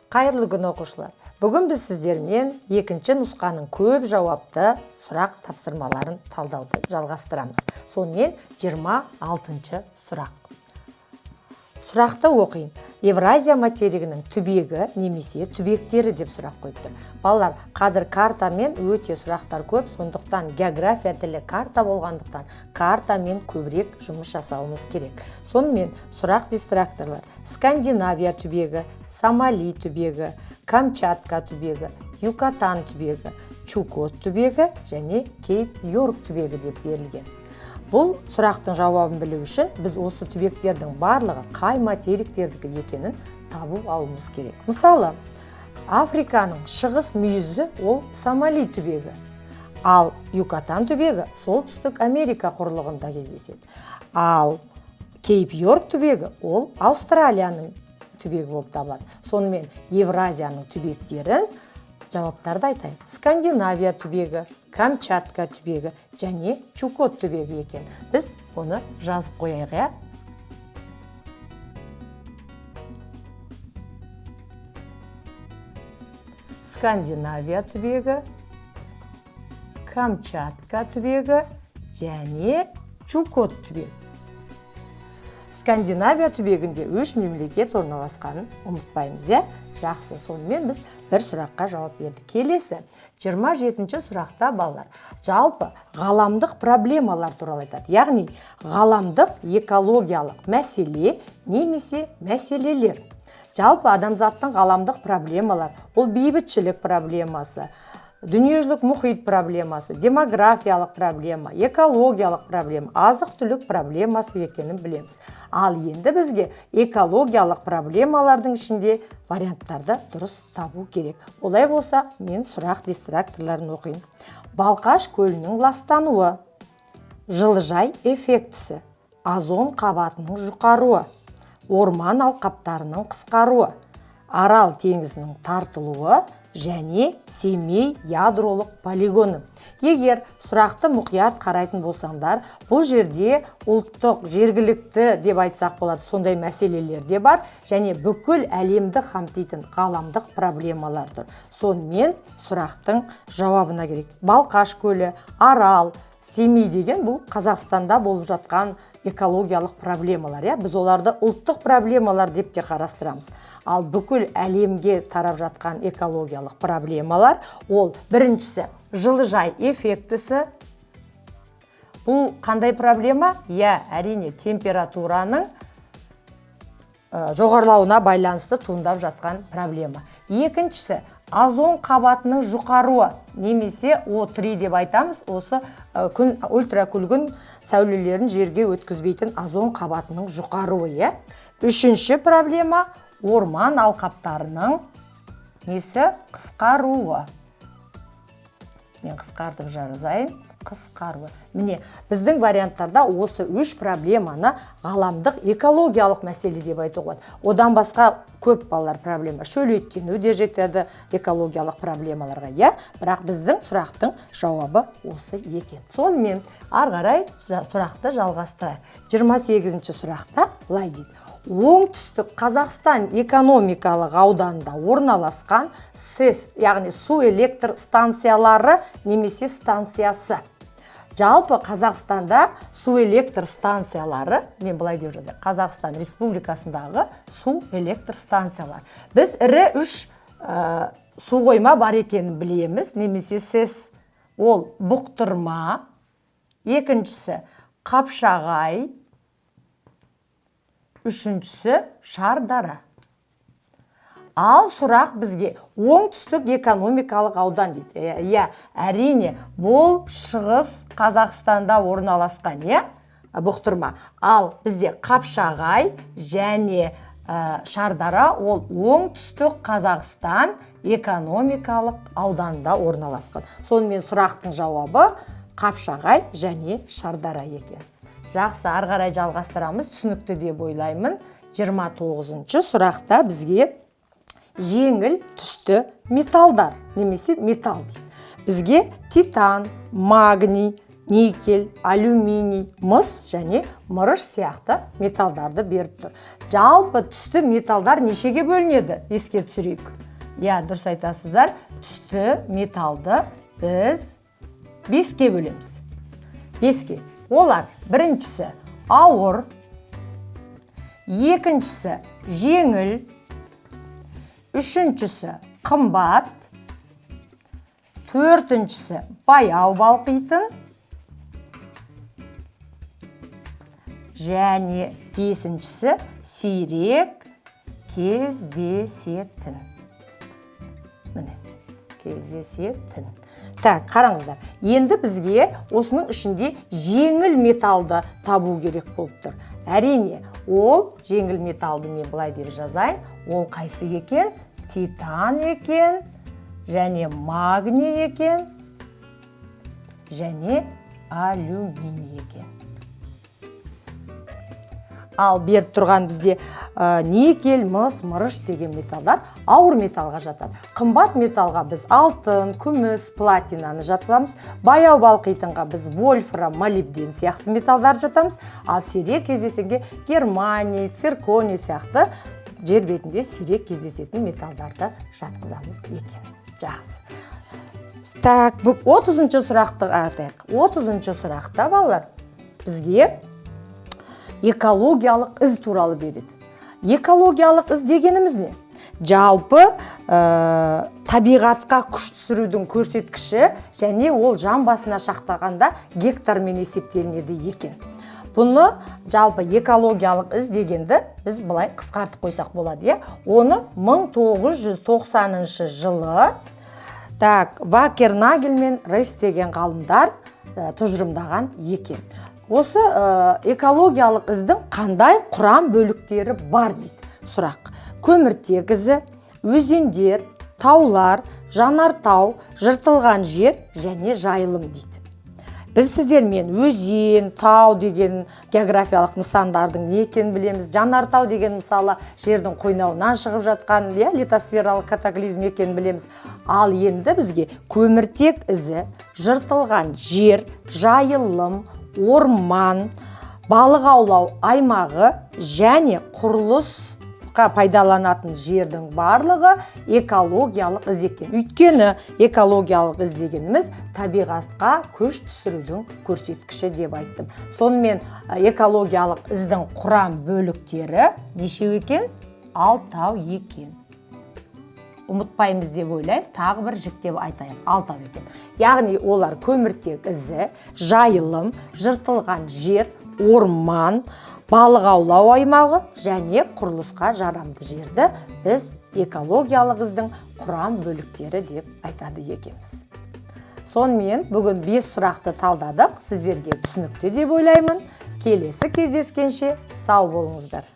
Қайырлы күн, оқушылар! Бүгін біз сіздермен екінші нұсқаның көп жауапты сұрақ тапсырмаларын талдауды жалғастырамыз. Сонымен, 26 сұрақ. Сұрақты оқиын. Евразия материгінің түбегі немесе түбектері деп сұрақ қойып тұр. Балалар, қазір картамен өте сұрақтар көп, сондықтан география тілі карта болғандықтан, картамен көбірек жұмыс жасауымыз керек. Сонымен, сұрақ дистракторлар: Скандинавия түбегі, Сомали түбегі, Камчатка түбегі, Юкатан түбегі, Чукот түбегі және Кейп Йорк түбегі деп берілген. Бұл сұрақтың жауабын білу үшін біз осы түбектердің барлығы қай материктердікі екенін табып алуымыз керек. Мысалы, Африканың шығыс мүйізі ол Сомали түбегі, ал Юкатан түбегі Солтүстік Америка құрлығында кездеседі, ал Кейп Йорк түбегі ол Аустралияның түбегі болып табылады. Сонымен, Евразияның түбектерін жауаптарды айтайын: Скандинавия түбегі, Камчатка түбегі және Чукот түбегі екен. Біз оны жазып қояйық, иә. Скандинавия түбегі, Камчатка түбегі және Чукот түбегі. Скандинавия түбегінде үш мемлекет орналасқанын ұмытпаймыз, иә. Жақсы, сонымен біз бір сұраққа жауап бердік. Келесі 27 сұрақта, балалар, жалпы ғаламдық проблемалар туралы айтады, яғни ғаламдық экологиялық мәселе немесе мәселелер. Жалпы адамзаттың ғаламдық проблемалар ол бейбітшілік проблемасы, дүниежүзілік мұхит проблемасы, демографиялық проблема, экологиялық проблема, азық түлік проблемасы екенін білеміз. Ал енді бізге экологиялық проблемалардың ішінде варианттарды дұрыс табу керек. Олай болса, мен сұрақ дистракторларын оқиын: Балқаш көлінің ластануы, жылыжай эффектісі, озон қабатының жұқаруы, орман алқаптарының қысқаруы, Арал теңізінің тартылуы және Семей ядролық полигоны. Егер сұрақты мұқият қарайтын болсаңдар, бұл жерде ұлттық, жергілікті деп айтсақ болады, сондай мәселелер де бар және бүкіл әлемді қамтитын ғаламдық проблемалар тұр. Сонымен, сұрақтың жауабына керек. Балқаш көлі, Арал, Семей деген бұл Қазақстанда болып жатқан экологиялық проблемалар, иә. Біз оларды ұлттық проблемалар деп те қарастырамыз. Ал бүкіл әлемге тарап жатқан экологиялық проблемалар ол біріншісі жылыжай эффектісі. Бұл қандай проблема? Иә, әрине, температураның жоғарылауына байланысты туындап жатқан проблема. Екіншісі озон қабатының жұқаруы немесе О3 деп айтамыз, осы күн ультракүлгін сәулелерін жерге өткізбейтін озон қабатының жұқаруы, иә. Үшінші проблема орман алқаптарының несі? Қысқаруы. Мен қысқартып жазайын: қысқаруы. Міне, біздің варианттарда осы үш проблеманы ғаламдық экологиялық мәселе деп айтуға болады. Одан басқа көп, балалар, проблема, шөлейттену де жетеді экологиялық проблемаларға, иә. Бірақ біздің сұрақтың жауабы осы екен. Сонымен, ары қарай сұрақты жалғастырайық. 28 сұрақта былай дейді: Оңтүстік Қазақстан экономикалық ауданында орналасқан СЭС, яғни су электр станциялары немесе станциясы. Жалпы Қазақстанда су электр станциялары, мен былай деп жазайын: Қазақстан Республикасындағы су электр станциялары. Біз ірі үш су қойма бар екенін білеміз немесе СЭС. Ол Бұқтырма, екіншісі Қапшағай, үшіншісі Шардара. Ал сұрақ бізге оңтүстік экономикалық аудан дейді. Иә, әрине, бұл Шығыс Қазақстанда орналасқан, иә, Бұқтырма. Ал бізде Қапшағай және Шардара ол Оңтүстік Қазақстан экономикалық ауданында орналасқан. Сонымен, сұрақтың жауабы Қапшағай және Шардара екен. Жақсы, ары қарай жалғастырамыз. Түсінікті деп ойлаймын. 29 сұрақта бізге жеңіл түсті металдар немесе металл дейді. Бізге титан, магний, Никель, алюминий, мыс және мырыш сияқты металдарды беріп тұр. Жалпы түсті металдар нешеге бөлінеді? Еске түсірейік. Иә, дұрыс айтасыздар. Түсті металды біз 5-ке бөлеміз. 5-ке. Олар: біріншісі ауыр, екіншісі жеңіл, үшіншісі қымбат, төртіншісі баяу балқитын және бесіншісі сирек кездесетін. Міне, кездесетін. Так, қараңыздар, енді бізге осының ішінде жеңіл металды табу керек болып тұр. Әрине, ол жеңіл металды мен былай деп жазайын. Ол қайсы екен? Титан екен, және магний екен, және алюминий екен. Ал беріп тұрған бізде никель, мыс, мырыш деген металдар ауыр металға жатады. Қымбат металға біз алтын, күміс, платинаны жатқызамыз. Баяу балқитынға біз вольфрам, молибден сияқты металдарды жатамыз. Ал сирек кездесетінге германий, цирконий сияқты жер бетінде сирек кездесетін металдарды жатқызамыз екен. Жақсы. Так, 30-шы сұрақты атайық. 30-шы сұрақта, балалар, бізге экологиялық із туралы береді. Экологиялық із дегеніміз не? Жалпы табиғатқа күш түсірудің көрсеткіші және ол жан басына шақтағанда гектармен есептелінеді екен. Бұны жалпы экологиялық із дегенді біз былай қысқартып қойсақ болады, иә? Оны 1990 жылы, так, Вакернагель мен Рейс деген ғалымдар тұжырымдаған екен. Осы экологиялық іздің қандай құрам бөліктері бар дейді сұрақ. Көміртек ізі, өзендер, таулар, жанартау, жыртылған жер және жайылым дейді. Біз сіздермен өзен, тау деген географиялық нысандардың не екенін білеміз. Жанартау деген, мысалы, жердің қойнауынан шығып жатқан, иә, литосфералық катаклизм екенін білеміз. Ал енді бізге көміртек ізі, жыртылған жер, жайылым, орман, балық аулау аймағы және құрылысқа пайдаланатын жердің барлығы экологиялық із екен. Өйткені экологиялық із дегеніміз табиғатқа күш түсірудің көрсеткіші деп айттым. Сонымен, экологиялық іздің құрам бөліктері нешеу екен? 6 екен. Ұмытпаймыз деп ойлаймын, тағы бір жіктеп айтайық, 6 екен. Яғни олар көміртек ізі, жайылым, жыртылған жер, орман, балық аулау аймағы және құрылысқа жарамды жерді біз экологиялық іздің құрам бөліктері деп айтады екенбіз. Сонымен, бүгін 5 сұрақты талдадық, сіздерге түсінікті деп ойлаймын. Келесі кездескенше сау болыңыздар.